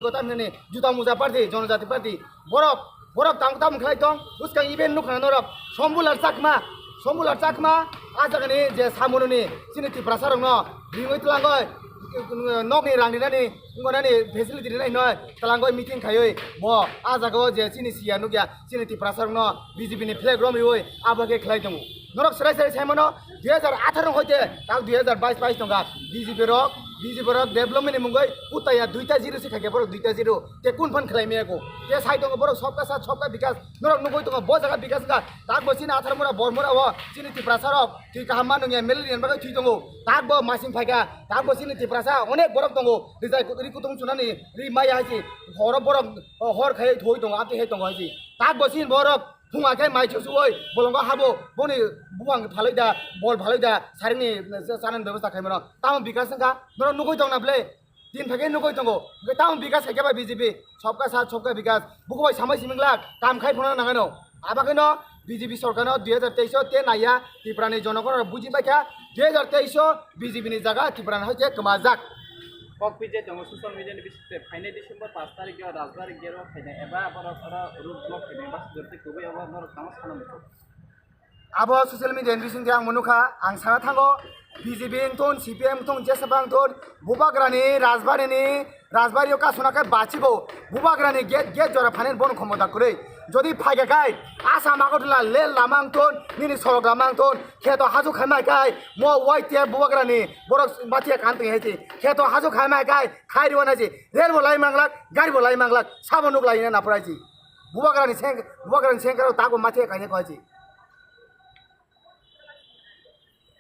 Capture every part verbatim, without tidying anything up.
Gotam hinani juta muja party, jonojati party. Borok, borok tang tam khlai tong, bwskang event nukha norok. Sombular Chakma, Sombular Chakma, a jagani je samununi chini Tiprasa rokno ringwi tlangoi, nokni rang rinani, ngonani facility rinai noi, tlangoi meeting khaiwi bo a jagao je chini siya nukya, chini Tiprasa rokno B J P ni flag romwi abo khe khlai tongo. Norok serai serai sai mano, dui hajar atharo hoite tak dui hajar bais bais tongkha. B J P rok, B J P rok development ni mungoi kutaya duita zero se khaikhe borok duita zero. Te kun phan khlai maya ko? Te sai tongo borok sobka sat sobka bikas. Norok nugui tongo bo jaga bikas wngkha. Tak bo chini atharo mura bor mura o chini Tiprasa rok twi kaham ma nungya malaria ni bagwi thwi tongo. Tak bo masing phaikha. Tak bo chini Tiprasa onek borok tongo. Rijai kut-, ri kutung chunani ri maya hai si. Horo borok, o, hor khai thoi tongo, amtwi hai tongo hai si. Tak bo chini borok phunga khe mai chuchu oi bolongo habo boni buwang phalai da, bol phalai da, saringni chanani bebosta khai mano. Tamo bikas wngkha, norok nugui tong na ble? Tin thake nugui tongo. Hwnkhe tamo bikas hai khe ba B J P, sobka sat sobka bikas. Buku bai samai siming lak, kam khai phano nangano. Abakino B J P sorkarno dui hajar teis o te naiya, Tripura ni jonogon rok buji baikha, dui hajar teis o B J P ni jaga Tripura ni hai khe kwmajak. Kok pije tongo social media ni bisingtwi phainai December paanch tarikh o Rajbari gate o phainai eba borok oro road block khainai bus dorti kubui abo norok tamo sana muchung. Abo social media ni bisingtwi ang nukha, ang sana thango B J P wngthun, C P M wngthun, jesaba wngthun, Bubagrani Rajbari ni, Rajbari o kasuna khe bachigo, Bubagrani gate, gate jora phainai bono khomota kwrwi. Jodi phaikha khai, Assam Agartala lel lama wngthun, nini sorok lama wngthun, kheto hajuk khaimai khai, mo waitya Bubagrani borok mathiya kan tong hai si. Kheto hajuk khaimai khai, khai riwa nai si. Rel bo lai manglak, gari bo lai manglak, sabo nuk lai na naprai si. Bubagrani seng, Bubagrani sengkaro tago mathiya kaine koi si.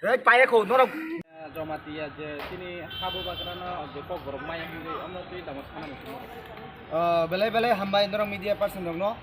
Rek paye kho norok. Jamatia je chini ha Bubagrano je kok borok maya hinwi omno twi tamo sana muchung. Ah, belai belai hambai norok media person rokno.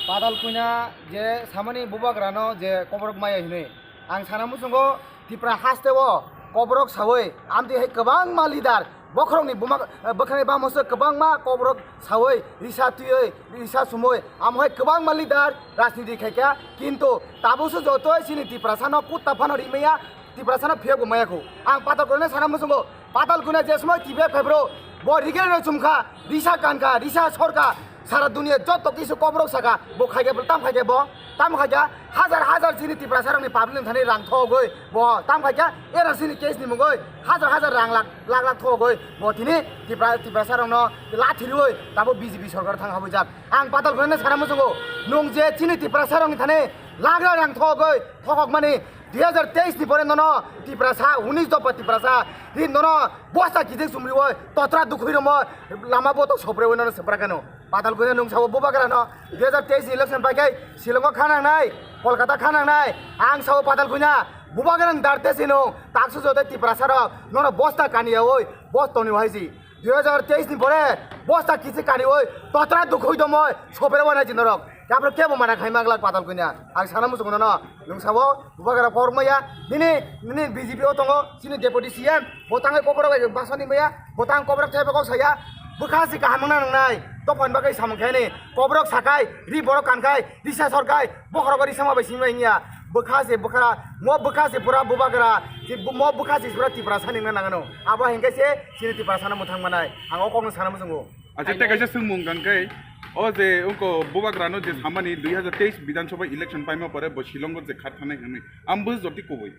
Padal kuina je samani Bubagrano je koborok maya hinwi. Ang sana muchungo Tipra haste o koborok sawi amtwi hai kwbangma leader bokhorokni buma, eh, bwkhani bamose kwbangma koborok sawi risa twiwi risa sumwi amo hai kwbangma leader rajniti khaikha, kintu tabukse jotoi chini Tiprasano kutta phano rimaya, Tiprasano phiyok bo maya kho. Ang Patal Kuina sana muchungo, Patal Kuina je somoi T V F khaibro bo rigre no chumkha, risa kankha, risa sorkha, sara dunia joto kisu koborok saka, bo khaikhe bo tam khaikhe bo, tam khaikhe hajar hajar chini Tiprasa rokni public ni thani rang thogwi bo tam khaikhe N R C ni case ni mungwi hajar hajar rang lak lak lak thogwi bo tini Tipra-, Tiprasa rokno lathi rwi tabo B J P sorkar thang habwijak. Ang Patal Kuina sana muchungo, nung je chini Tiprasa rokni thani lagra rang thogwi thokok mani dui hajar teis ni pore nono Tiprasa, unis dopha Tiprasa, ri nono bosta kijik sumriwo, totra dukhwi romo, lama boto sopre nono sepra kano. Patal Kuina nung sao Bubagrano, dui hajar teis ni election pai kai, Shillongo khanang nai, Kolkata khanang nai, ang sao Patal Kuina, Bubagrano darte sino, taksu jote Tiprasa rok, nono bosta kaniya oi, bos toni hai si. Dui hajar teis ni pore bosta kichi kani oi totra dukhoi domoi sopere wana ji norok. Tapro kebo mana khai manglak Patal Kuina. Ang sana muchung nono. Nung sabo Bubagra kor maya. Nini, nini B J P o tongo. Chini deputy C M. Bo tangai koborok bai basani maya. Bo tang koborok thaiba kok saya. Bwkha si kaham wngna nangnai. Tophan bagwi samung khaini. Koborok sakai. Ri borok kankai. Risa sorkai, bokhorok ri sama bai simi bai wngya. Bwkha se bwkha, mo bwkha se pura Bubagra, je bu-, mo bwkha se pura Tiprasa ni wngna nangano. Abo hinkhe se chini Tiprasa no mwthang manai. Ang o kokno sana muchungo. Acha, tei kaisa swngmung kang khe, o je wngko Bubagrano je samani dui hajar teis Bidhan Sabha election paima pore bo Shillongo je khat thanai hwnwi. Ang bo joti kubui.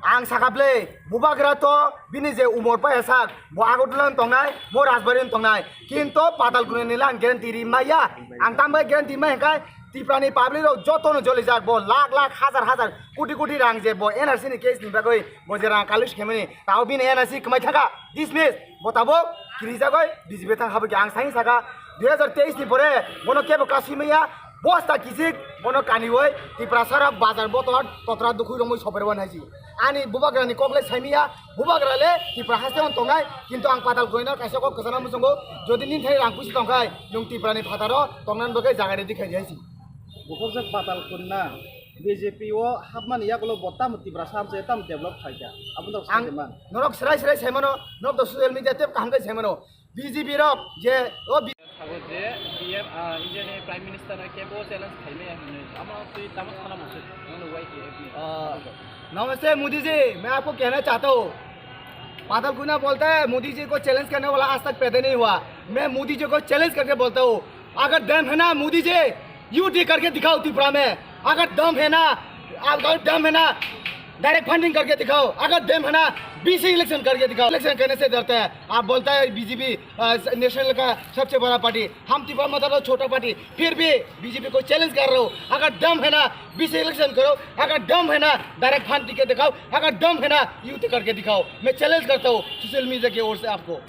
Ang saka ble, Bubagra to bini je umor paya sak, bo Agartala tongnai, bo Rajbari tongnai. Kinto Patal Kuina ni lang guarantee ri maya. Ang tambai guarantee mai hwnkhe Tiprani public rok jotono jolijak, bo lakh lakh, hajar hajar, koti koti rang je bo N R C ni case ni bagwi bo je rang collect khaimani, tao bini N R C kwmai thangkha, dismiss, bo tabuk kirijagoi B J P thang habwi ang saini saka dui hajar teis ni pore bono kebo kasui maya, bosta kichik bono kaniwi Tiprasa rok bazar botor totra dukhwi romwi soper wan haisi. Ani Bubagrani kok le saimiya, Bubagra le Tipra haste on tongnai, kintu ang Patal Kuina kaisa kok kwchana muchungo, jodi nini thani rang puisi tongkhai, nwng Tiprani phataro tongnan bagwi jaga ready khai di hai si. Bukhukjak Patal Kuina B J P o hapmani yakulo bo tamo Tiprasa hamse tamo develop khaikha, abo no ang sai man. Norok serai serai sai mano, norok to social media tep kaham khai sai mano. B J P rok je o bi- Sabo je P M, ah, India ni Prime Minister no kebo challenge khaimaya hinwi. Amo twi tamo sana muchung, nono Y T F ni. Ah, नमस्ते मोदी जी, मैं आपको कहना चाहता हूँ, पादल कुना बोलता है, मोदी जी को चैलेंज करने वाला आज तक पैदा नहीं हुआ। मैं मोदी जी को चैलेंज करके बोलता हूँ, अगर दम है ना मोदी जी, यूटी करके दिखाओ त्रिपुरा में। अगर दम है ना, अगर दम है ना, डायरेक्ट फंडिंग करके दिखाओ। अगर दम है ना, बीसी इलेक्शन करके दिखाओ। इलेक्शन करने से डरता है। आप बोलता है बीजेपी नेशनल का सबसे बड़ा पार्टी, हम त्रिपुरा मतलब छोटा पार्टी, फिर भी बीजेपी को चैलेंज कर रहे हो। अगर दम है ना, बीसी इलेक्शन करो। अगर दम है ना, डायरेक्ट फंड के दिखाओ। अगर दम है ना, यूटी करके दिखाओ। मैं चैलेंज करता हूँ सोशल मीडिया की ओर से आपको।